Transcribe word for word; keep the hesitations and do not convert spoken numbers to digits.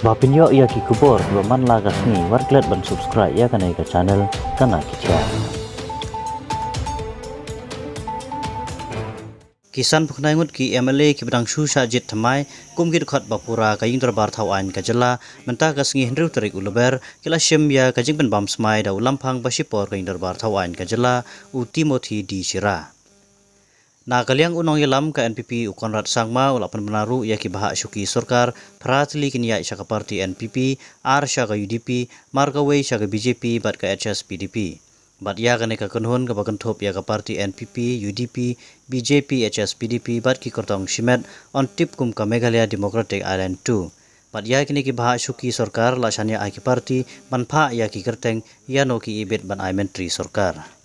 Ba pynïoh ïa ki khubor kiba man la ka sngi, wat klet ban subscribe ïa kane ka channel Kana Ki Jia. Ki san phew khyndai ngut ki M L A kiba dang shu shah jied thymmai kum ki dkhot ba pura ka Ïing Dorbar Thaw Aiñ ka jylla, mynta ka sngi hynriew tarik u Lber, ki la shim ïa ka jingpynbam smai da u Lamphang ba shipor ka Ïing Dorbar Thaw Aiñ ka jylla, u Timothy D Shira. Na ka liang u nongïalam ka N P P u Conrad Sangma u la pynbna ruh ïa ki bhah shuki sorkar, phra tylli kin ïaid sha ka party N P P, ar sha ka U D P, mar kawei sha ka B J P bad ka H S P D P. Bad ïa kane ka kynhun kaba kynthup ïa ka party N P P, U D P, B J P, H S P D P bad ki kyrtong shimet, yn tip kum ka Meghalaya Democratic Alliance two. Bad ïa kine ki bhah shuki sorkar la shaniah ha ki party ban phah ïa ki kyrteng ïa no ki ibit ban ai myntri sorkar.